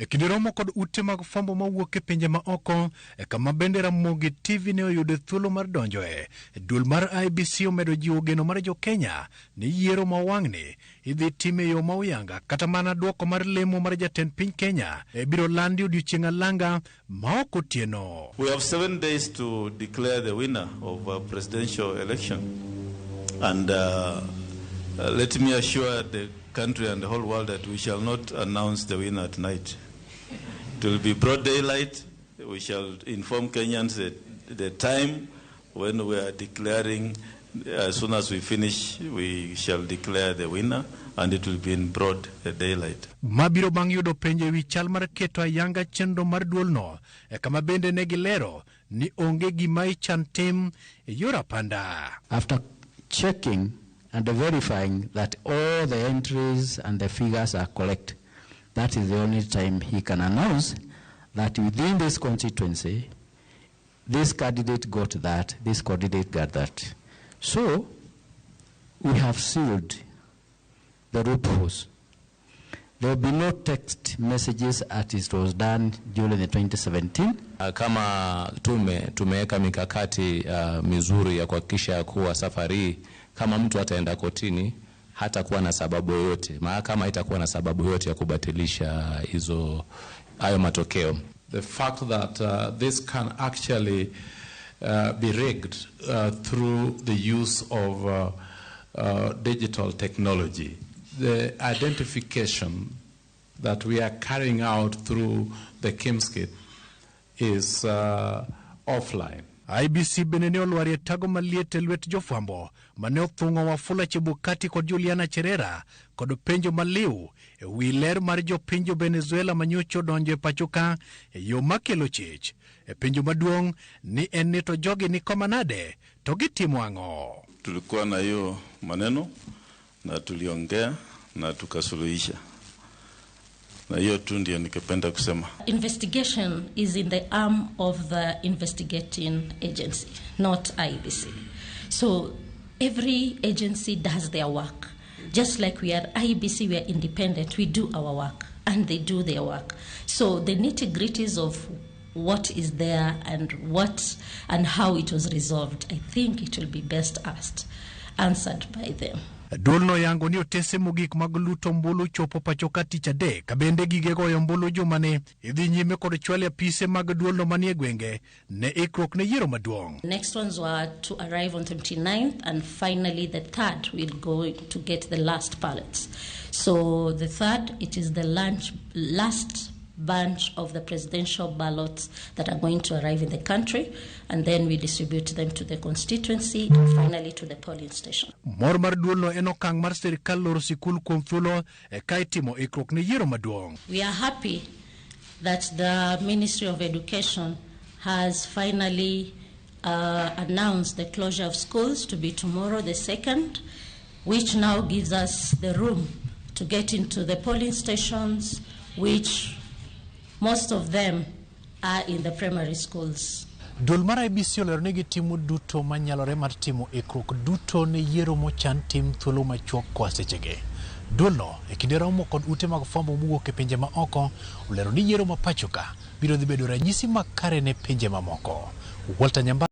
E kinde romo kod ute mag fwambo mawuok e pinje ma oko, e kama bende Ramogi TV ne oyude thuolo mar donjoe, duol mar IEBC omedo jiwo geno mar jo-Kenya ni yiero ma wang'ni idhi tim e yo ma oyanga kata mana dwoko mar lemo mar jatend piny Kenya ibiro landi odiochieng' alanga ma ok otieno. We have 7 days to declare the winner of a presidential election. And let me assure the country and the whole world that we shall not announce the winner at night. It will be broad daylight. We shall inform Kenyans the time when we are declaring. As soon as we finish, we shall declare the winner, and it will be in broad daylight. Mabiro bang' yudo penjo e wi chal mar keto ayanga chenro mar duolno e kama bende ne gilero ni onge gima ichan tim e yor apanda. After checking and verifying that all the entries and the figures are correct, that is the only time he can announce that within this constituency, this candidate got that, this candidate got that. So, we have sealed the loopholes. There will be no text messages as it was done during the 2017. Kama tume tumeweka mikakati mizuri ya kuhakikisha kuwa safari hii kama mtu ataenda kotini hatakuwa na sababu yoyote, mahakama itakuwa na sababu yoyote ya kubatilisha hizo hayo matokeo. The fact that this can actually be rigged through the use of digital technology. The identification that we are carrying out through the KIEMS kit is offline. IEBC bende ne olwarie tago maliet e lwet jofwambo mane othung'o Wafula Chebukati kod Juliana Cherera kod penjo maliw e wi ler mar jopiny jo Venezuela manyocha odonjo e pacho ka e yo makelo chich. E penjo maduong' ni en ni to jogi ni koma nade to gitimo ang'o? Tulikuwa na hiyo maneno na tuliongea na tukasuluhisha, na hiyo tu ndio ningependa kusema. Investigation is in the arm of the investigating agency, not IEBC. So every agency does their work. Just like we are IEBC, we are independent, we do our work, and they do their work. So the nitty gritties of what is there and what and how it was resolved, I think it will be best asked, answered by them. Duolno yango ni otese mogik mag luto ombulu chopo pacho ka tich adek ka bende gige goyo ombulu jumani idhi nyime kod chwalo e apise mag duolno manie gwenge ne ikruok ne yiero maduong'. Next ones were to arrive on 29th, and finally the third will go to get the last pallets. So the third, it is the last bunch of the presidential ballots that are going to arrive in the country, and then we distribute them to the constituency and finally to the polling station. Mor mar duolno en okang' mar sirikal loro sikul kuom thuolo e ka itimo ikruok ne yiero maduong'. We are happy that the Ministry of Education has finally announced the closure of schools to be tomorrow, the 2nd, which now gives us the room to get into the polling stations, which most of them are in the primary schools. Duol mar IEBC olero ni gitimo duto manyalore mar timo ikruok duto ne yiero mochan tim thuolo machuok koa sechegi. Duolno e kinde romo kod ute mag fwambo mowuok e pinje ma oko olero ni yiero ma pacho ka biro dhi bedo ranyisi makare ne pinje mamoko. Walter Nyamba.